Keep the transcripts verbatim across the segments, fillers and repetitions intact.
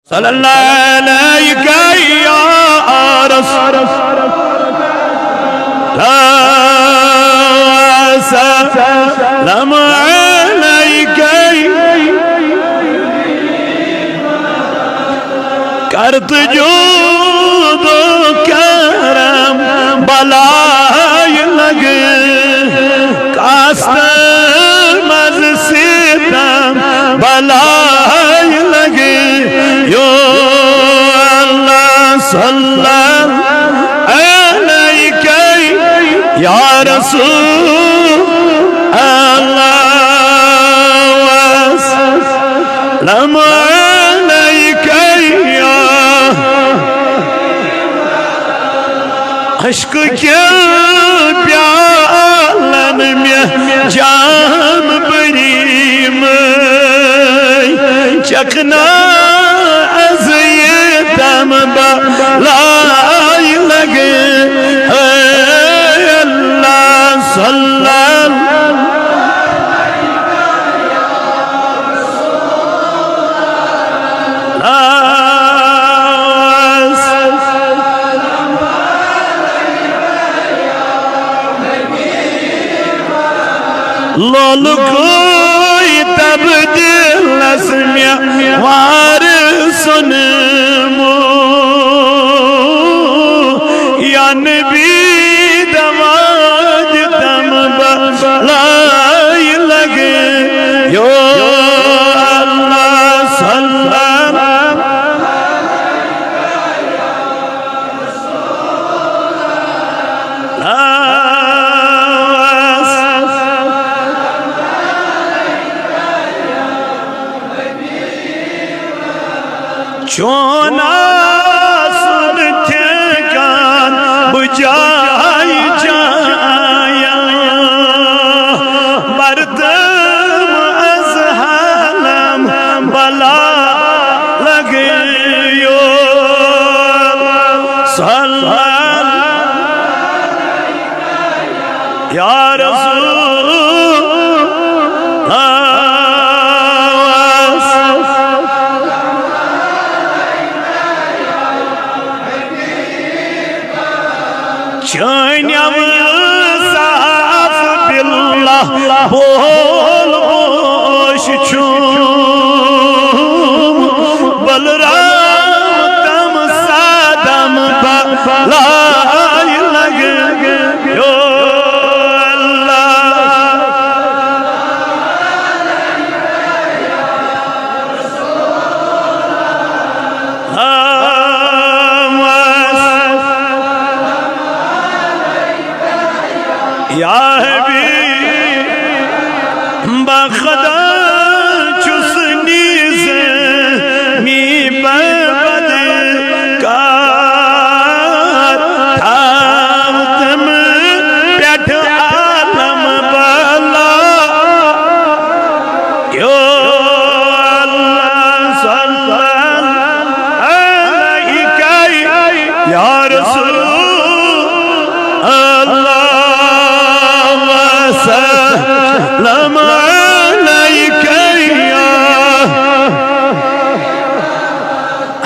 صلی اللہ علیک یا رسول اللہ، سلام علیک۔ کرت جود و کرم بلائے لگے، کاست مز ستم بلائے لگے۔ یا اللہ صلی علیک یا رسول اللہ، وسلم علیک یا۔ عشق کٮ۪ن پیالن مےٚ جام بٔرۍ مٕتۍ، چکھنا از یہِ دم بلائے لگے۔ اے اللہ صلی اللہ لولکُے تبدیلس مےٚ وار سُنمُت۔ یا نبی دوا دِتم بلائے لگے۔ یا اللہ صلی اللہ چون آسُن ٹھیکان بہٕ جاے جایا، بردم از حالم بلا لگیو۔ صلی یا رسول اللہ۔ چٲنۍ اوصاف باللہ بول اوش چھُم، بلرام تم سادم بلائے لگیو۔ اللہ یا حبیب، بہ خدا چھُس نیز می بدکار، تھاو تم پٮ۪ٹھ عالم بلا۔ یا اللہ صلی علیک یا رسول اللہ، وسلم علیک یا۔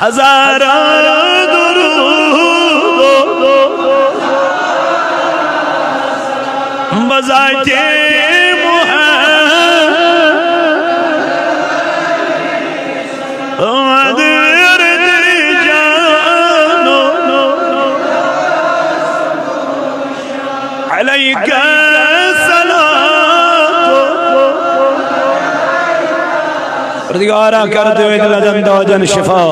ہزاراں درود بذات محمد ورد جانو، علیک الصلاۃ۔ پروردگارا، کر دے دلن دادن شفا۔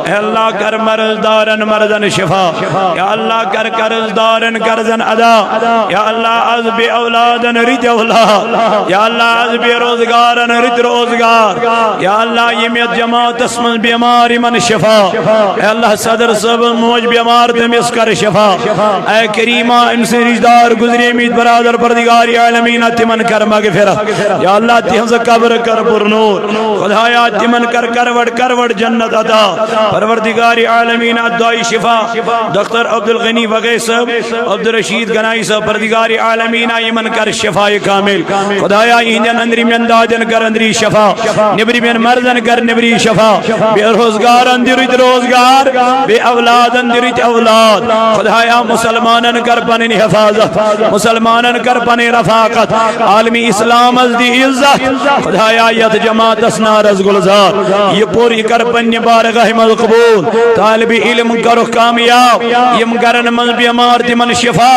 اے اللہ، کر مرض دارن مرضن شفا۔ یا اللہ، کر قرض دارن قرضن ادا۔ یا اللہ، از بے اولادن رد اولاد۔ یا اللہ، از بے روزگارن رد روزگار۔ یا اللہ، یمہ یتھ جماعتس منز بیمار یمن شفا۔ اے اللہ، صدر صٲبن موج بیمار، تٔمِس کر شفا۔ اے کریمہ، أمۍ سٕنٛدۍ رشتہٕ دار گزریمٕتۍ برادر، پروردگار عالمین، تِمن کر مغفرت۔ یا اللہ، تِہنٛز قبر کر پر نور۔ خدایا، خدایا، تمن کر کروڑ کروڑ جنت عطا۔ پروردگار عالمین، دعای شفا ڈاکٹر عبدالغنی وگے صاحب، عبدالرشید گنائی صاحب، پروردگار عالمین، یمن کر شفای کامل۔ خدایا، یہندین اندرمین دادین کر اندری شفا، نبرمین مرضن کر نبری شفا، بے روزگارن دِ رُت روزگار، بے اولادن دِ رُت اولاد۔ خدایا، مسلمانن کر پنن حفاظت، مسلمانن کر پنن رفاقت، عالم اسلامس دِ عزت۔ خدایا، یتھ جماعتس نارس گلزار، یہ پوٗرٕ کر پننہِ بارگاہ منٛز قبول۔ طالب علم کرُکھ کامیاب، یم گرن منٛز بیمار تمن شفا،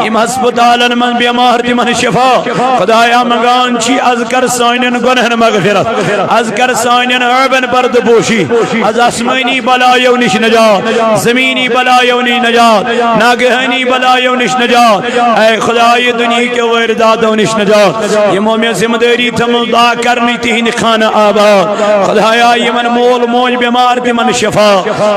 یم ہسپتالن منٛز بیمار تمن شفا۔ خدایا، منگان چھ، از کر سانین گنہن مغفرت، از کر سانین عیبن پردٕ پوشی، از آسمانی بلایو نش نجات، زمینی بلایو نش نجات، ناگہانی بلایو نش نجات۔ اے خدای، دنیا کے وارداتو نش نجات۔ یمو مے ذمہ داری تھٲومٕژ، دعا کرنی تہند خانہ آباد۔ خدایا، یمن مول موج بیمار تمن شفا۔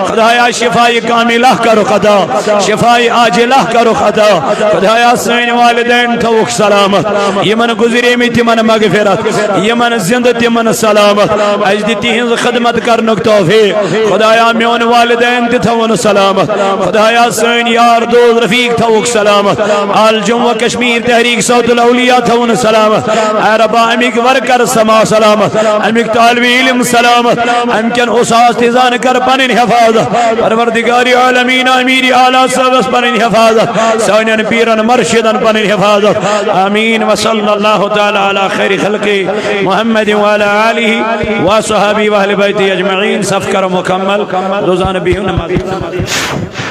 خدایا، شفای کاملہ کرُکھ عطا، شفای عاجلہ کرُکھ عطا۔ خدایا، سٲنۍ والدین تھٲوُکھ سلامت، یمن گزریمٕتۍ تمن مغفرت، یمن زندٕ تمن سلامت۔ اسہِ دِ تہنز خدمت کرنُک توفیق۔ خدایا، میون والدین تہِ تھاوُن سلامت۔ خدایا، سٲنۍ یار دوست رفیق تھاوُکھ سلامت۔ آل جموں و کشمیر تحریک صوت الاولیاء تھاوُن سلامت۔ اے ربا، امیک ورکر سما سلامت، امیک طالب علم سلامت، امکن اساتذان کر پنن حفاظت۔ پروردگار عالمین، امیر اعلیٰ صاحبس پنن حفاظت، سانین پیرن مرشدن پنن حفاظت۔ آمین۔ وصلی اللہ تعالی علی خیر خلقہ محمد وعلی آلہ وصحبہ واہل بیتہ اجمعین۔ صف کرو مکمل، روزانہ بہو نماز۔